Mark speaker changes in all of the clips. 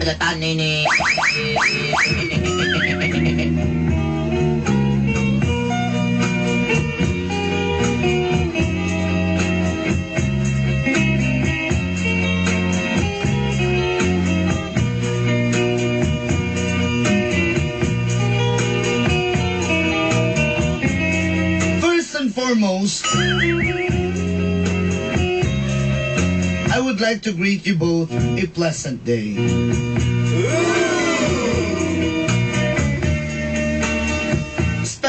Speaker 1: Nagatanini.
Speaker 2: First and foremost, I would like to greet you both a pleasant day.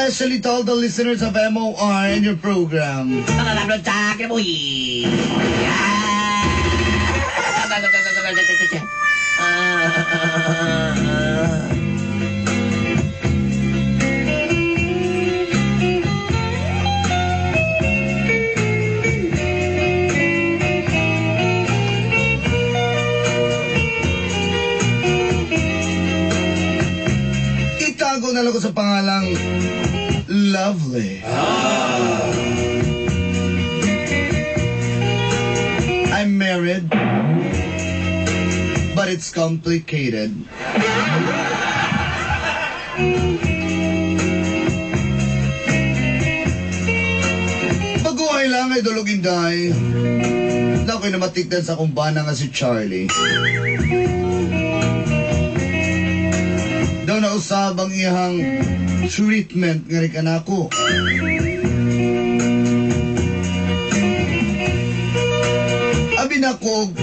Speaker 2: Especially to all the listeners of MOR and your program.
Speaker 1: Mga sa kinabuhi.
Speaker 2: Itago na lang ko sa pangalang Lovely. I'm married, but it's complicated. Baguhay lang ay dulog inday. Na ako'y namatikdan sa kumbana nga si Charlie. Daw nausab ang iyang treatment nga rin kanako. Abi na ko,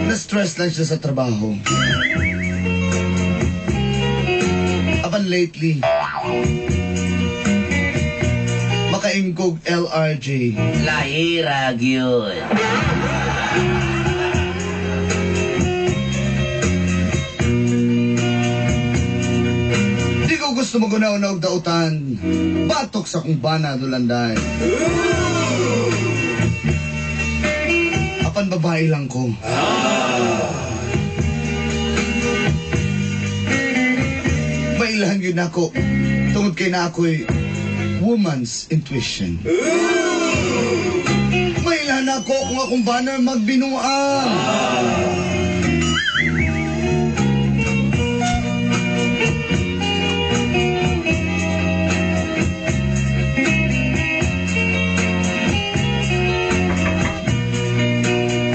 Speaker 2: na-stress lang siya sa trabaho. Apan lately, makaingkog LRJ.
Speaker 1: Lahirag yun.
Speaker 2: Di ko gusto magunaw-na og dautan. Batok sa kong bana, Dulanday. Apan babae lang ko. Mailahan yun ako. Tungod kay na ako'y woman's intuition. Mailahan ako kung akong bana magbinuang.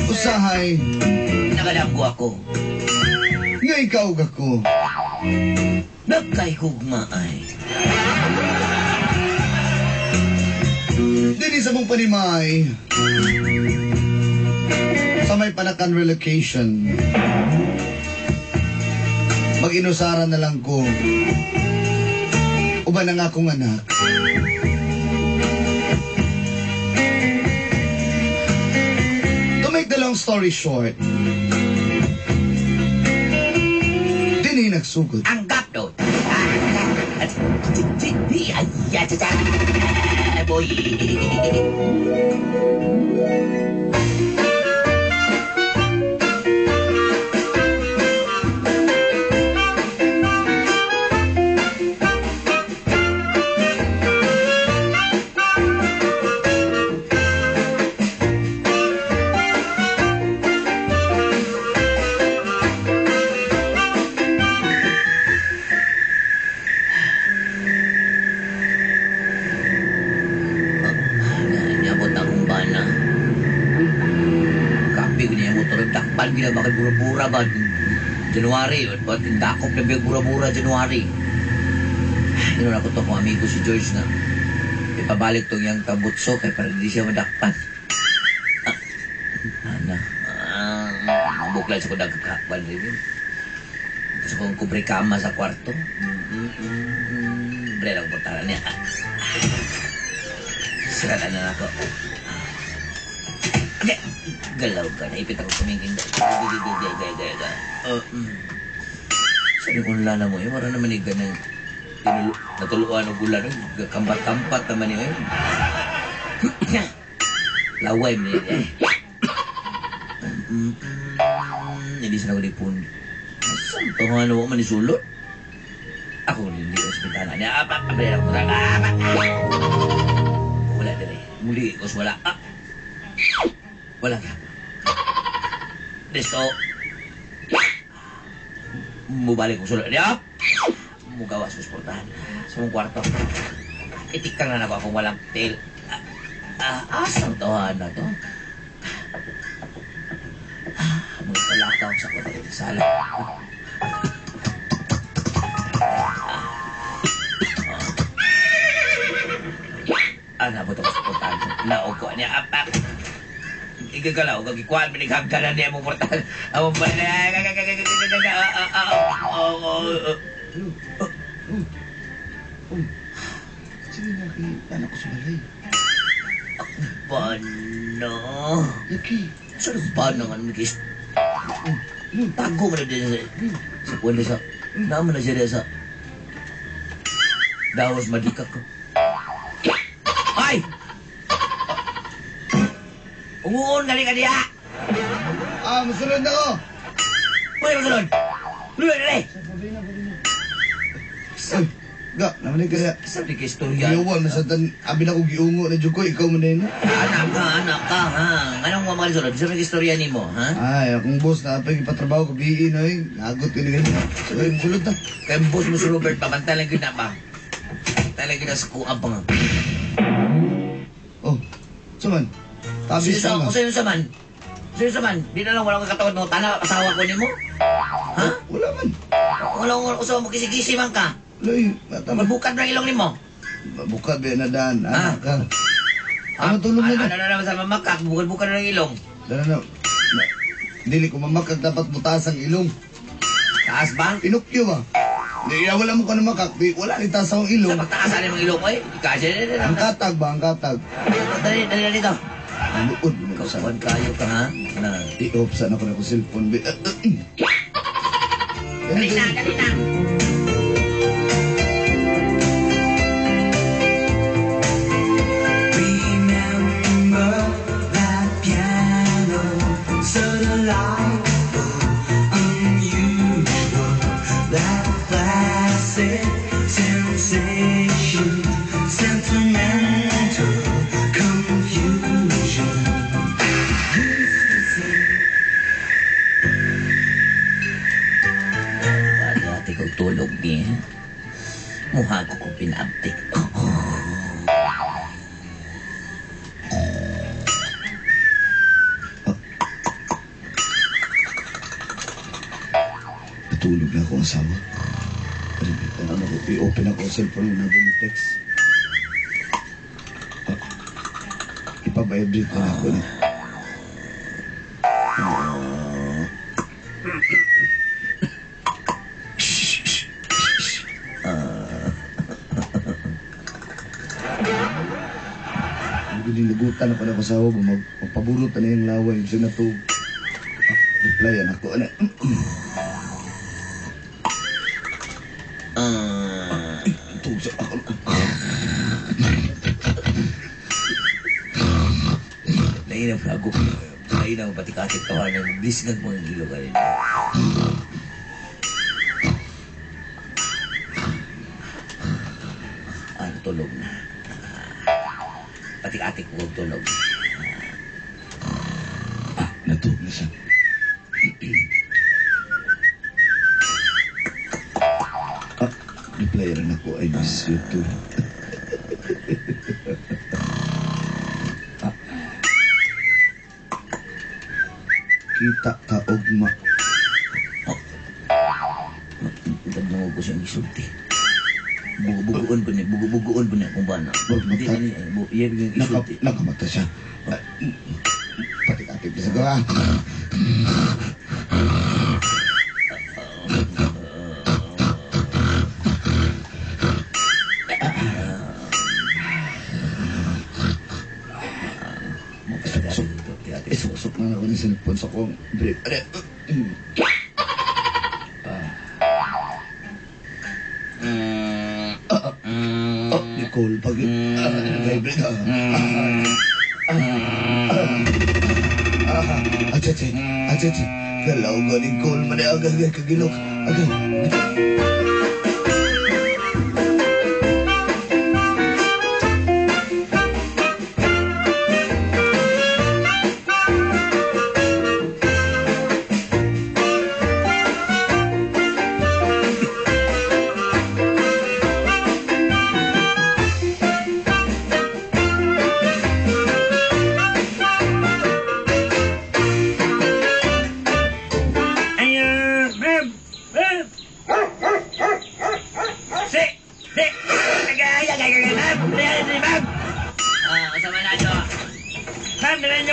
Speaker 2: Usahay.
Speaker 1: Nagadamgo ako.
Speaker 2: Nga ikaw ako.
Speaker 1: Nagkay hugma ay.
Speaker 2: Dini sa mong panimay. Sa may panakan relocation. Mag-inusara na lang ko. Uban ang akong anak. To make the long story short, dini nagsugod.
Speaker 1: Ang gapdo. Boy. Bakit bura-bura ba? January, ba't dakop na bura-bura January? Inuna ko to kung amigo si George na ipabalik tong iyang kabutso kay para di siya madakpan. Ana, buklay sa ko dagkakbal rin. Gusto kong kubre kama sa kwarto. Bre lang portala niya. Siratan na ako. Okay. Galaw ka na. Ipit ako kumingin. Sabi ko lana mo, wala naman yung ganang natuluan o gulan. Kampat-kampat naman yun. Laway mo niya. Hindi siya nagulipon. Saan ano man isulot? Ako hindi ko sa bintana niya. Wala din eh. Muli, kus wala. Wala ka. Deso. Mubalik ko sulod. Yup! Mugawas ko sa portahan. Sa mong kwarto. Itikang na nako akong walang tail. Asang tawahan na to? Mga palakaw sa kwarto sa sala. Nabot ako sa portahan. Naog ko niya. Up, up. Igagalaw, gagikuan, binighagdanan niya mong portal. Among pa
Speaker 2: Sige na, kay anak ko sa balay.
Speaker 1: Bano.
Speaker 2: Laki.
Speaker 1: Saan ba na nga naman kis? Tago mo na din sa... Sa kuwan na sa... Naman na siya sa... Dawas madikak ko. Ay! Unguon gali ka diha!
Speaker 2: Masunod na ko!
Speaker 1: Uy, masunod! Luloy, dali!
Speaker 2: Uy, ga, naman kaya.
Speaker 1: Sabi kay istorya.
Speaker 2: Giuwan, masatan, abi na ko giungo na dyan ko, ikaw man na yun.
Speaker 1: Anak ka, ha? Anong mga mga sulod? Sabi kay istorya nimo, ha?
Speaker 2: Ay, akong boss na pag ipatrabaho ko, BE na eh. Nagot ko ni ganyan. So, ay, musulod na.
Speaker 1: Kay boss mo si Robert, pabantay lang yun na ba? Bantay lang yun na sa kuha pa nga.
Speaker 2: Oh, suman. Tabi
Speaker 1: Sino
Speaker 2: siya nga.
Speaker 1: Sino sa man? Sino sa man? Di na lang walang katawad mo. Tana, asawa ko nimo? Ha?
Speaker 2: Wala man.
Speaker 1: Wala ko usawa mo, kisi-kisi man ka.
Speaker 2: Loy, bata man.
Speaker 1: Magbukad na ilong nimo.
Speaker 2: Bukad ba na daan?
Speaker 1: Ah.
Speaker 2: Anak ka. Ano tulong na
Speaker 1: Ano na naman sa mamakak? Bukad-bukad na ng ilong.
Speaker 2: Dala na. Dili ko mamakak, dapat mutaas ang ilong.
Speaker 1: Taas ba?
Speaker 2: Pinokyo ba? Di, wala mo ka na makak. Di, wala ni taas ang
Speaker 1: Sa
Speaker 2: ilong.
Speaker 1: pagtaas ano yung ilong ko eh. Kasi
Speaker 2: Ang katag ba? Ang katag.
Speaker 1: Dali, dali na dito.
Speaker 2: Ang luod mo na sa.
Speaker 1: Ikaw, kayo ka ha? Na.
Speaker 2: I-off sana ko na ko cellphone.
Speaker 1: Dali na, dali na.
Speaker 3: Remember that piano, so delightful, unusual, that classic sensation, sentimental confusion. Used to say.
Speaker 1: Ate ko tulog ni. Mukha ko kong pinaabtik.
Speaker 2: Natulog na ako ang asawa. Ano ko, i-open ako ang cellphone na nabili text. Ipa-vibrate na ako na. Dinilagutan ako na asawa mo, magpaburot na yung laway, yung sinatug. Replyan ako, ano. Tug sa ako.
Speaker 1: Nainam ako. Nainam pati-katit tawa na blisngag mga gilo ka rin. Tulog na. Pati-atik ko tulog.
Speaker 2: Natug na siya. Reply rin ako, I miss you too. Kita ka ugma.
Speaker 1: Nagdungog ko siyang isulti. Bugo-bugoon pa niya, bugo-bugoon pa niya kung ba na.
Speaker 2: Wag mata.
Speaker 1: Di na niya, iya biglang isulti.
Speaker 2: Nakamata siya. Pati-ati pa sa gawa. Isuksok na ako ng cellphone sa kong brief. Oh, Nicole, pag vibrate. Achache, achache. Galaw ko Nicole, man agay agay kagilok. Agay.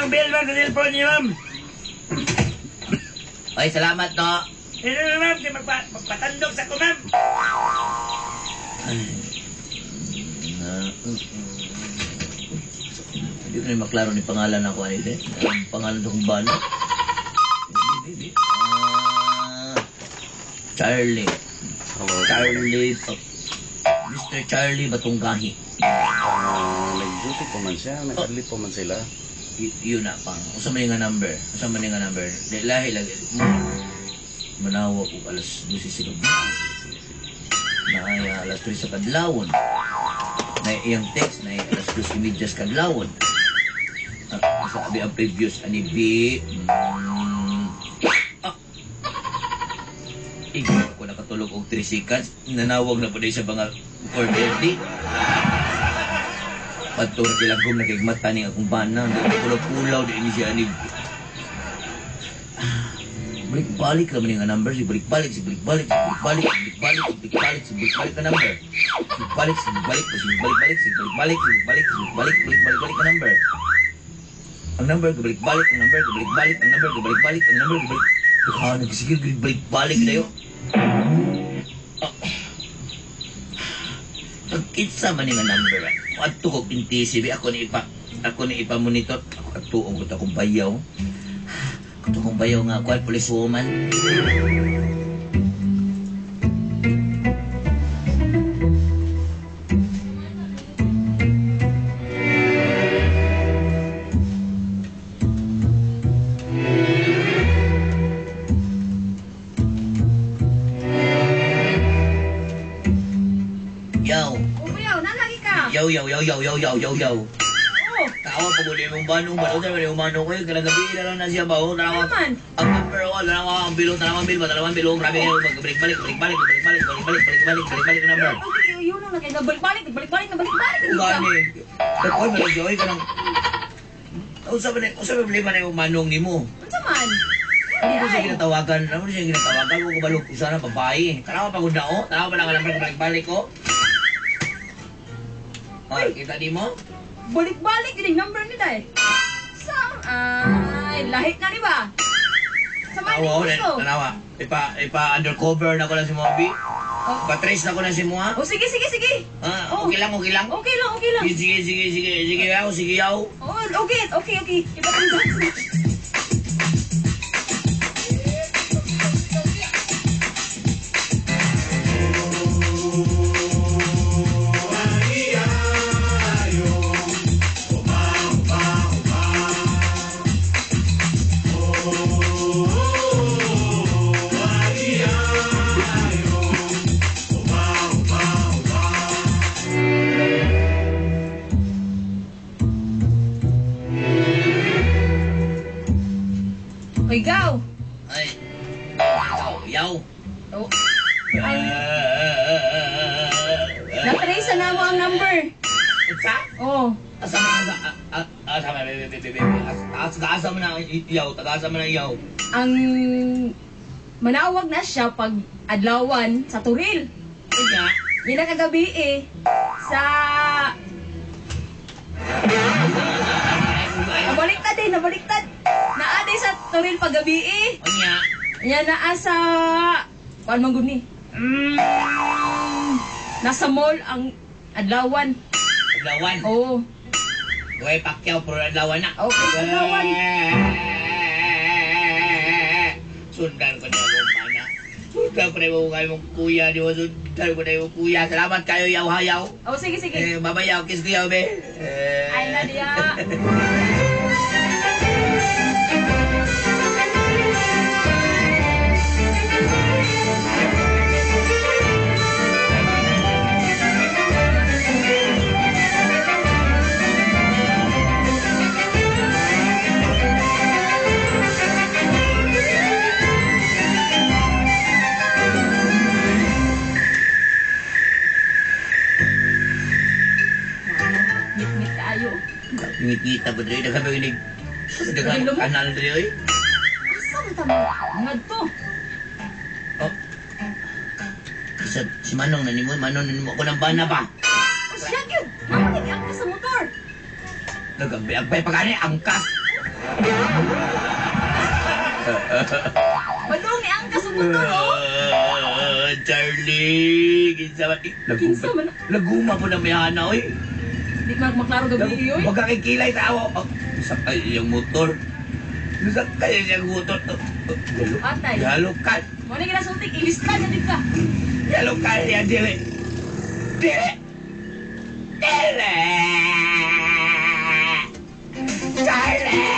Speaker 4: Ang bill, ma'am, sa cellphone niyo, ma'am.
Speaker 1: Ay, salamat, no.
Speaker 4: Ito na, ma'am, kay magpatandok sa ko, ma'am.
Speaker 1: Ay. Hindi ko na maklaro ni pangalan ako, ano eh. Ang pangalan sa kong bana. Charlie. Charlie. Mr. Charlie Batunggahi.
Speaker 5: Nag-duty pa man siya, nag-adlib pa man sila.
Speaker 1: Yun na pang. Usa man nga number. Usa man nga number. Di lahi lagi. Manawag og alas 12 sa gabi. Na alas 3 sa kadlawon. Na iyang text na alas 2:30 sa kadlawon. Sabi ang previous ani B. Ikaw ko nakatulog og 3 seconds. Nanawag na po din sa mga 4:30. Padto na kilagom na kay mata ni akong bana. Kulaw-kulaw di ni siya ani. Balik-balik naman yung number. Si balik-balik, si balik-balik, si balik-balik, si balik-balik, si balik-balik, si balik-balik na number. Si balik, si balik, si balik-balik, si balik-balik, si balik, si balik, balik-balik na number. Ang number, balik-balik, ang number, balik-balik, ang number, balik-balik, ang number, balik. Ah, nagsigil, balik-balik na yun. Pagkitsa man yung number. Adto ko intisibi ako ni ipa monitor. Ako atuong ko akong bayaw. Ato kong bayaw nga ako, police woman. Yaw.
Speaker 6: Umayaw, nalagi ka.
Speaker 1: Yaw, yaw, yaw, yaw, yaw, yaw, yaw, yaw.
Speaker 6: Oh.
Speaker 1: Tawa pag uli mong banong, balong tayo, mong manong ko yun, gabi na lang na siya ba? Oh, tanawa.
Speaker 6: Ano man?
Speaker 1: Ang number ko, tanawa, ang bilo, tanawa, ang bilo, tanawa, ang bilo, grabe kayo, magbalik-balik, balik-balik, balik-balik, balik-balik, balik-balik, balik-balik ang number.
Speaker 6: Okay, yun ang nagay, balik-balik, balik-balik, balik-balik.
Speaker 1: Gani. Dakoy, malagyoy ka ng... Usa ba na yung manong ni mo?
Speaker 6: Unsa man?
Speaker 1: Ano mo siya ginatawagan? Ano mo siya ginatawagan? Kung kabalog ko sana, babae. Tanawa pagod na, oh. Tanawa pa lang ang number, balik-balik ko. Oh, kita di mo?
Speaker 6: Balik-balik yun yung number nila eh. Sa, ay, lahit na di ba? Sa may
Speaker 1: Tawa,
Speaker 6: gusto.
Speaker 1: tanawa. Ipa undercover na ko lang si Mobi.
Speaker 6: Oh.
Speaker 1: Pa-trace na ko lang si Moa.
Speaker 6: Oh, sige, sige, sige.
Speaker 1: Ah,
Speaker 6: Oh.
Speaker 1: okay lang, okay lang.
Speaker 6: Okay lang, okay lang.
Speaker 1: Sige, sige, sige, sige, yaw, sige, yaw.
Speaker 6: Oh, okay, okay, okay. Iba kang dance. Hoy, gaw!
Speaker 1: Ay, yaw, yaw.
Speaker 6: Oh. Ay. Na-trace na mo ang number.
Speaker 1: Unsa?
Speaker 6: Oh.
Speaker 1: Asa man asa man asa man ang iyaw, taga-asa man ang iyaw.
Speaker 6: Ang manawag na siya pag adlawan sa Turil.
Speaker 1: Unya,
Speaker 6: Nila kagabi eh. Sa... Nabaliktad eh, nabaliktad. Naa day sa Turil paggabi eh.
Speaker 1: Unya.
Speaker 6: Nya naa sa... Kuan man gud ni? Nasa mall ang adlawan.
Speaker 1: Adlawan.
Speaker 6: Oo.
Speaker 1: Buhay Pacquiao pero adlawan na.
Speaker 6: Okay, adlawan.
Speaker 1: Sundan ko na akong mana. Sundan ko na yung mong kuya. Di ba? Sundan ko na yung kuya. Salamat kayo, yaw hayaw.
Speaker 6: Oh, sige, sige.
Speaker 1: Eh, babayaw, kiss ko yaw, be. Eh.
Speaker 6: Ay, Nadia. Ngit-ngit kayo.
Speaker 1: Ngit-ngit na ba diri? Daghan ba ginig? Daghan kanal diri oy.
Speaker 6: Asa man ta mo? Ngadto.
Speaker 1: Oh. Isa si Manong na nimo, Manong na nimo ako ng bana ba?
Speaker 6: O siya gyud. Mama nag angkas sa motor.
Speaker 1: Nagagbayag pa gani angkas.
Speaker 6: Badong ni angkas ug motor oh.
Speaker 1: Ah, Charlie, kinsa man eh, laguma.
Speaker 6: Kinsa man?
Speaker 1: Laguma po na may hana oy.
Speaker 6: Di man maklaro gabi oy.
Speaker 1: Wag ka kikilay sa awa. Oh, sakay iyang motor. Sakay iyang motor. Oh, oh, galo.
Speaker 6: Patay.
Speaker 1: Galo ka.
Speaker 6: Mo na ginasulti ilista na ka.
Speaker 1: Galo ka niya, dili. Dili. Dili. Charlie!